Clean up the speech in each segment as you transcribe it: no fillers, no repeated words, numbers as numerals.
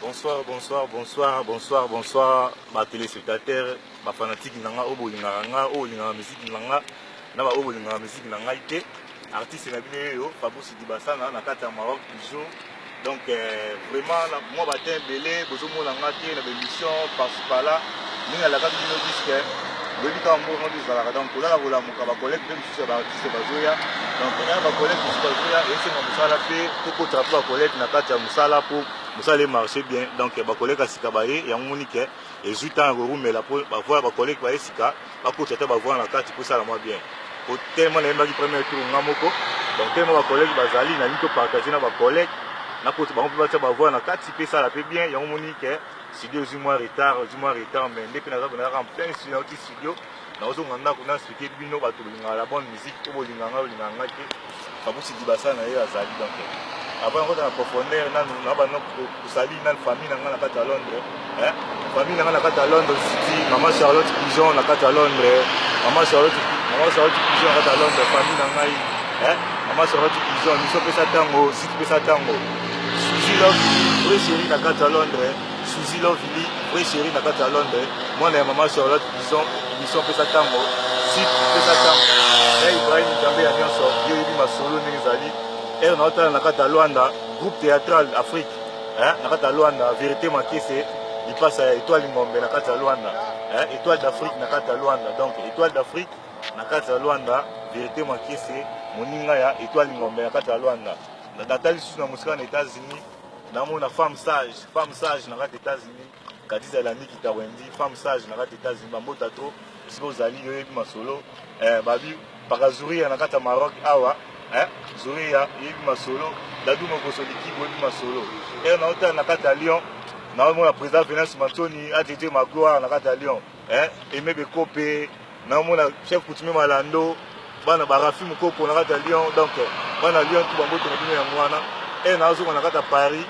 Bonsoir, bonsoir, bonsoir, bonsoir, bonsoir, ba téléspectateurs, ba fanatiques na nga oyo bolingaka nga, oyo bolingaka musique na nga, na ba oyo bolingaka musique na ngai te. Artiste na bino yeyo Fabrice Dibasana na kati ya Maroc toujours. Donc vraiment na mwa ba temps ebele bozomona nga te na ba émission par-ci par-là. Ndenge alakaki bino disque boyebi kaka mbongo nde ezalaka donc kolala kolamuka ba collègue mpe mosusu ya ba artiste bazoya donc ya ba collègue mosusu bazoya esenga mosala mpe tokotaka mpe ba collègue na kati ya mosala mpo mosala emarche bien. Donc ba collègue ya sika baye yango moni ke ezwi temps ya korumela mpo bavoix ya ba collègue baye sika bakotisa ata bavoix na kati mpo esala mwa bien po tellement nayembaki premier tour nga moko. Donc tellement ba collègue bazali, nalingi topartage na ba collègue, nakota bango mpe batia bavoix na kati mpe esala mpe bien. Yango moni ke studio ezwi mwa retard, ezwi mwa retard, mais nde mpe naza nazaka en plein studio, nauti studio, nazozonga ndako na expliquer bino bato bolingaka la bonne musique oyo bolingaka ngai, bolingaka ngai te. Fabrice Dibasa na ye azali. Donc avant nakota na profondeur nanu na bana kosali nanu famille na ngai na kati ya Londres, eh? Famille na ngai na kati ya Londres City, mama Charlotte Pigeon na kati ya Londres, mama Charlotte Pigeon na kati ya Londres, famille na ngai, eh? Mama Charlotte Pigeon, miso pesa ntango, site pesa ntango. Suzy Love, vrai chéri na kati ya Londres, Suzy Lovely, vrai chéri na kati ya Londres, mwana ya mama Charlotte Pigeon, mission pesa ntango, site pesa ntango. Ya Ibrahim Nzambe ya nyonso, yo oyebi masolo ndenge ezali. Ere na otala na kati ya Luanda, groupe théâtral Afrique, eh, na kati ya Luanda, Vérité Makese, lipasa ya Étoile Ngombe na kati ya Luanda, eh, Étoile d'Afrique na kati ya Luanda. Donc Étoile d'Afrique na kati ya Luanda, Vérité Makese, moninga ya Étoile Ngombe na kati ya Luanda. Natali lisusu na mosika na États-Unis, namona femme sage, femme sage na kati États-Unis, Kadiza Elandiki Tawendi, femme sage na kati États-Unis, bambota trop esika ozali, yo oyebi masolo. Babi paka Zuria na kati ya Maroc awa, Zuria yebi masolo, Dadu Mokoso Likibo oyebi masolo. Ere naotala na kati ya Lyon, naomona président Venance Mantoni ADD Magloire na kati ya Lyon, Aimé Bekope, naomona chef coutumier Malando, bana barafi Mokoko na kati ya Lyon. Donc bana Lyon tu bambote na bino yango wana. Ere nazoka na kati ya Paris,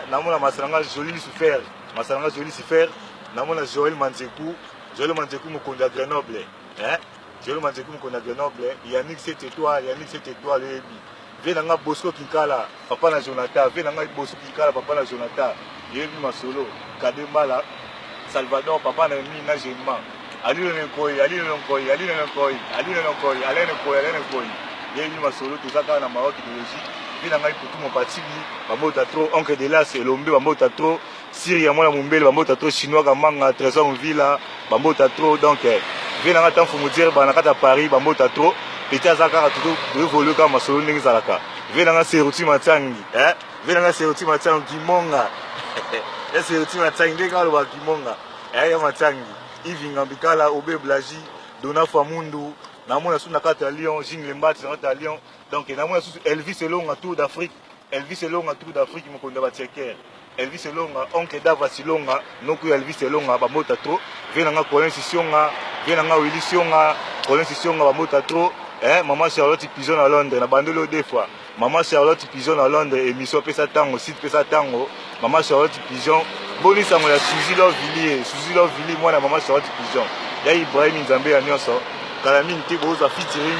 namona masala nga Joli Lucifer, masala nga Joli Lucifer, namona Joël Manzeku, Joël Manzeku mokonzi ya Grenoble, Joël Manzeku mokonzi ya Grenoble, Yannick 7 étoile, Yannick 7 étoile oyebi. Ve na nga Bosco Kinkala, papa na Jonathan, ve na nga Bosco Kinkala, papa na Jonathan, yebi masolo, Kade Mbala, Salvador, papa na Emi na Gemma, Alino Nkoi, Alino Nkoi, Alino Nkoi, Alino Nkoi, Alain Nkoi, Alain Nkoi, yebi masolo, toza kaka na Maroc idéologie. Ve na ngai Putu Mopatili, bambota trop, oncle de las Elombe, bambota trop, Syria mwana Mumbele, bambota trop, Chinois Kamanga, Trésor Mvila, bambota trop. Donc ve na ngai Tamfu Mudirba na kati ya Paris, bambota trop. Petit aza kaka toévolue kaka masolo ndenge ezalaka. Ve na ngai Seruti Matsangi, ve na ngai Seruti Matsangi Kimonga, ya Seruti Matsangi ndenge kaka alobaka Kimonga, ya Matsangi, Yves Ngambikala, Obe Blaji, Dona Famundu, namona susu na kati ya Lyon, Jingle Mbati na kati ya Lyon. Donc namona susu Elvis Elonga Tour d'Afrique, Elvis Elonga Tour d'Afrique, mokonzi ya batieker, Elvis Elonga, oncle Dava Silonga, noko ya Elvis Elonga, bambota trop. Ve na nga Colin Sionga, ve na nga Willy Sionga, Colin Sionga, bambota trop. Maman Charlotte Pigeon na Londres, na bandelo deux fois. Maman Charlotte Pigeon na Londres, émission pesa tango, site pesa tango. Maman Charlotte Pigeon, boni sango ya Suzy Love Villiers, Suzy Love Villiers, mwana Maman Charlotte Pigeon. Ya Ibrahim Nzambe ya nyonso, kala mingi te bozwa featuring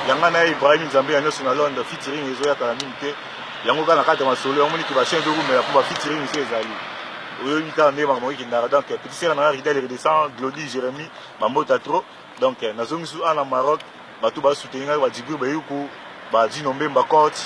yanga na Ibrahim Nzambe ya nyonso na Londres, featuring ezoya kala mingi te. Yango kaka na kati ya masolo yango moniki ba chaîne ezokumela mpo ba featuring esi ezali, oyobi kaka nde makambo ekendaka. Donc petit sœur na nga Ridel Redescend, Glody Jérémy, bambota trop. Donc nazongi su ana Maroc, bato basoutenir ngai, badjibril Bayuku, badino Mbemba Cote,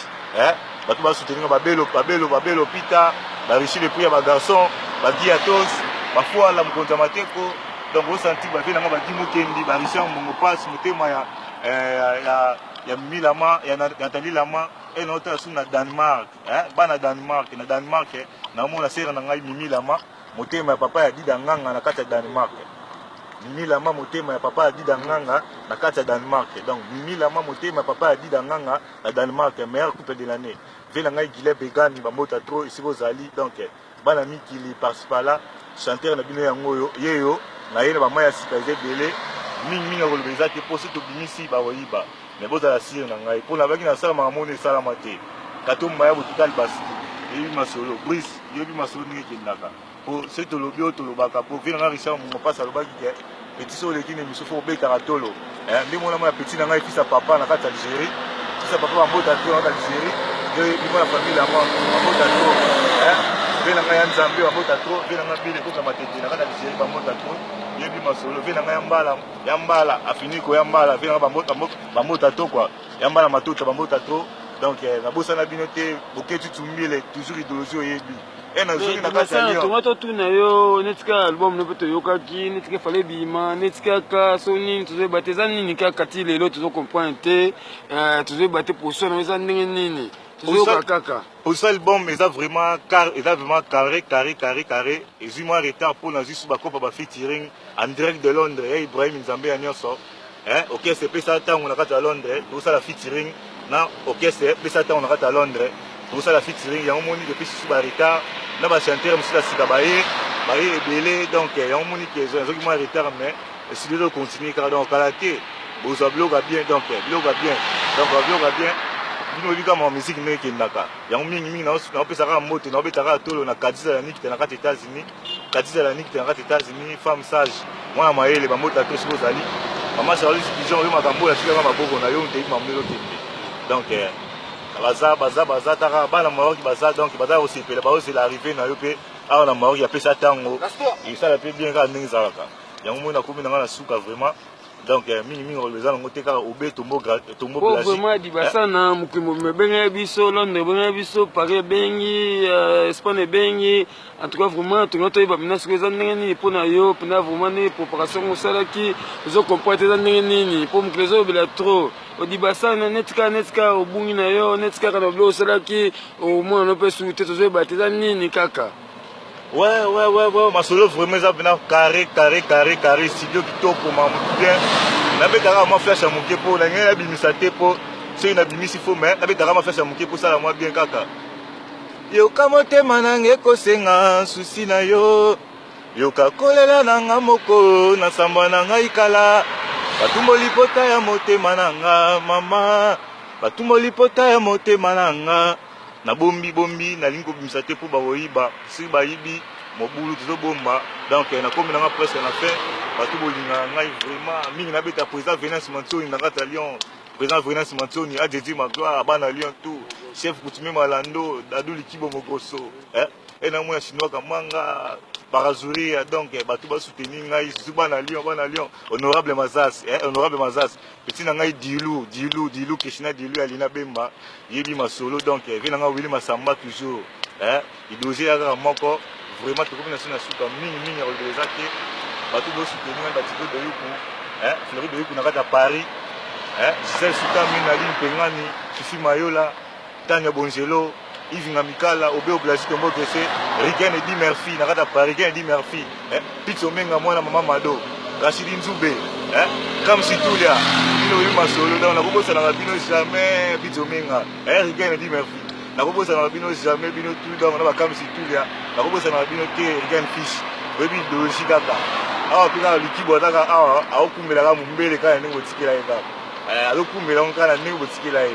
bato basoutenir ngai, babelo babelo babelo Pita, barichi le prix ya bagarçon, bagiatos, bafuala mokonzi ya mateko. Donc osanti bavie na ngai badi mokendi, barichard Mbongo Passe, motema ya Mimi Lama, ya Nathalie Lama. E naotala su na Danemark, bana Danemark, na Danemark naomona sere na ngai Mimi Lama, motema ya papa ya Dida Nganga na kati ya Danemark. Mimi Lama, motema ya papa ya Dida Nganga na kati ya Danemark. Donc Mimi Lama, motema ya papa ya Dida Nganga na Danemark, meilleur couple de l'année. Ve na ngai Gile Begani, bambota trop esika ozali. Donc bana mikili par-ci par-là, chanteur na bino yango oyo yeyo na ye na bamai ya sika eza ebele mingimingi ya koloba eza te mpo soki tobimisi bakoyiba. Mais bozala sire na ngai mpo nabaki nasala makambo oyo esalama te. Kato maya botikali basiki yebi masolo, Brice yebi masolo ndenge ekendaka po soki tolobi oyo tolobaka po vie na ngai Richard Mongo mpasi alobaki ke petit soki oleki na émission fo obetaka tolo. Nde mona mona petit na ngai fils ya papa na kati ya Algérie. Napesa papa bambota trop na Algérie. Yo mwana famille yango bambota trop. Hein? Vie na ngai ya Nzambe bambota trop, vie na ngai bile koka matete na kati ya Algérie bambota trop. Yebi masolo, vie na ngai ya mbala, ya mbala, afiniko ya mbala, vie na ngai bambota bambota trop quoi. Ya mbala matuta bambota trop. Donc eh, nabosana bino te, boketi tumbile toujours idéologie oyebi. Eh, nazongi na kati ya Lyon. Tonga totuna yo neti kaka album no mpe toyokaki neti kaka fale bima neti kaka so nini tozoyeba te eza nini kaka ti lelo tozo comprendre te eh, tozoyeba te position na yo eza ndenge nini tozoyoka kaka. Position album eza vraiment car eza vraiment carré carré carré carré, ezwi mwa retard mpo nazwi su bakopa ba featuring en direct de Londres ya Ibrahim Nzambe ya nyonso. Eh, orchestre epesa ntango na kati ya Londres tokosala featuring na orchestre epesa ntango na kati ya Londres tokosala featuring yango moni epesi su ba retard na ba chanteur mosusu ya sika baye baye ebele. Donc yango moni ke ezoki mwa retard, mais esili ezo continue kaka. Donc kala te bozwa biloko ya bien, donc biloko ya bien, donc biloko ya bien. Bino oyebi kaka musique ndenge ekendaka yango. Mingimingi naopesa kaka mbote, naobeta kaka tolo na Kadisa ya Nikita na kati États-Unis, Kadisa ya Nikita na kati États-Unis, femme sage, mwana mayele, bambota to soki ozali mama Charlotte Pigeon oyo makambo oyo atikaka maboko na yo nteyi mamelo okende. Donc baza baza baza taka bana Maroc baza, donc baza kosepela, baozela arrivé na yo mpe awa na Maroc. Apesa ntango esala mpe bien kaka ndenge ezalaka yango. Moi nakomi na ngai na suka vraiment. Donc mingimingi koloba eza nango te, kaka obe tombo tombo. Po vraiment dibasana mokili mobimba ebengaki biso, Londres ebengaki biso, Paris ebengi, Espagne ebengi. En tout cas vraiment tonga toyeba mpena soki eza ndenge nini mpo na yo mpena vraiment ndenge préparation ngo osalaki, ozocomprendre te eza ndenge nini mpo mokili ezolobela trop odibasana neti kaka neti kaka obungi na yo, neti kaka na biloko osalaki omona no mpe suku te, tozoyeba te eza nini kaka. Ouais, masolo vraiment eza mpena carré carré carré carré, studio kitoko, mamutu bien. Nabetaka mwa flash ya moke mpo na ngai nabimisa te, mpo soki nabimisi fo, mais nabetaka mwa flash ya moke mpo osala mwa bien kaka. Yoka motema nanga ekosenga susi na yo, yoka kolela na nga moko na samba na ngai kala. Batumboli pota ya motema na nga mama, batumboli pota ya motema na nga. Nabombi bombi, nalingi kobimisa te mpo bakoyiba. Soki bayibi, mobulu, tozobomba. Donc nakomi nanga presque na fin. Bato bolingaka ngai vraiment mingi, nabeta président Venance Mantioni na kati ya Lyon, président Venance Mantioni adedi magloire, bana Lyon tout, chef coutumier Malando Dadu Likibo Mogroso, eh? E na mwana chinois Kamanga Parazuria. Donc bato basoutenir ngai, surtout bana Lyon, bana Lyon, honorable Mazas, eh? Honorable Mazas, petit na ngai Dilu Dilu Dilu Krishna Dilu, Alina Bemba yebi masolo. Donc vie na ngai Wili Masamba toujours, eh? Idéologie ya kaka moko vraiment. Tokomi na so na suka. Mingi mingi ya kolobela eza te. Bato bosoutenir ngai, batiko Doyuku, eh? Fleury Doyuku na kati ya Paris, eh? Gisele Sutami, Nali Mpengani, Fifi Mayola, Tania Bonzelo, Yves Ngamikala, Obe Oblasi Tombo Kese, Rigen Edi Murphy na kati ya Paris, Rigen Edi Murphy, eh? Pitso Menga, mwana mama Mado, Rachidi Nzube, eh? Kamsi Tulia, bino oyebi masolo. Donc nakobosanaka bino jamais. Pitso Menga, eh? Rigen Edi Murphy, nakobosanaka bino jamais, bino tout. Donc na bakamsi Tulia, nakobosanaka bino te. Rigen Fish, oyebi idéologie kaka awa mpe kaka likibo azaka awa, aokumbelaka mombele kaka ndenge botikela ye, kaka azokumbela ngo kaka na ndenge botikela ye.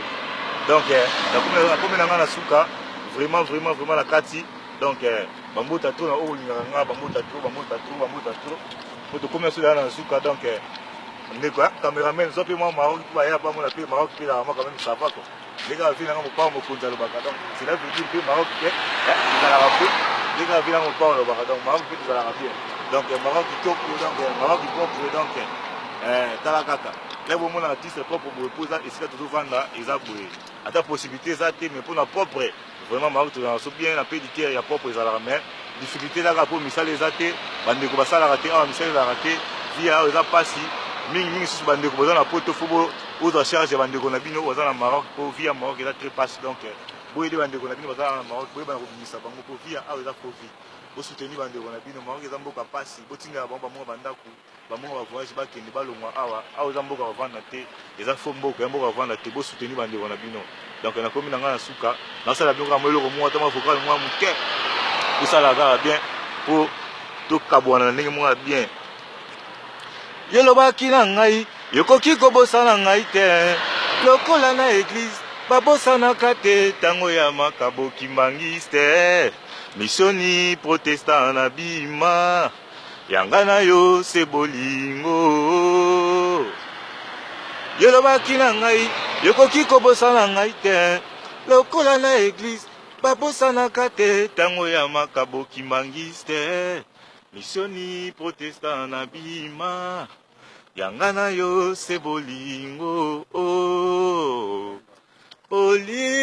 Donc nakomi na ngai na suka vraiment vraiment vraiment na kati. Donc bambota trop na oyo olingaka nga, bambota trop, bambota trop, bambota trop po tokomi na so na suka. Donc ndeko cameraman, zwa mpe mwa Maroc mpo baya bamona mpe Maroc mpe ezalaka mwa quand même, ça va quoi. Ndenge avi nanga mopao mokonzi alobaka, donc cela veut dire mpe Maroc mpe ezalaka mpe ndenge avi nanga mopao alobaka. Donc Maroc mpe tozalaka bien, donc Maroc kitoko, donc Maroc propre. Donc tala kaka le bomona artiste propre boye mpo eza esika tozovanda eza boye, ata possibilité eza te, mais mpona propre vraiment Maroc tozalaka so bien na mpe ditiere ya propre ezalaka. Mais difficulté ezalaka mpo misala eza te, bandeko basalaka te awa, misala ezalaka te, vie awa eza mpasi mingimingi. Susu bandeko boza na poto, fo ozwa charge ya bandeko na bino baza na Maroc mpo vie ya Maroc eza très pasi. Donc boyede bandeko na bino baza na Maroc, boyebana kobimisa bango mpo vie ya awa eza faux vie. Bosoutenir bandeko na bino, Maroc eza mboka mpasi. Botindela bango bamonga bandako, bamonga bavoyage, bakende balongwa awa. Awa eza mboka bavanda te, eza faux mboka ya mboka bavanda te. Bosoutenir bandeko na bino. Donc nakomi na ngai na suka, nasala bino kaka mwa eloko moko, ata mwa vocal mwa moke, tosala kaka bien mpo tokabwana na ndenge moko ya bien. Yolobaki na ngai yokoki kobosana ngai te lokola na église babosanaka te ntango ya makabo kimbangiste, missioni protestant na bima yanga na yo se bolingo. Yolobaki na ngai, yokoki kobosana ngai te. Lokola na eglise, babosanaka te ntango ya makabo kimbangiste. Missioni protestant na bima, yanga na yo se bolingo. Oh. Bolingo.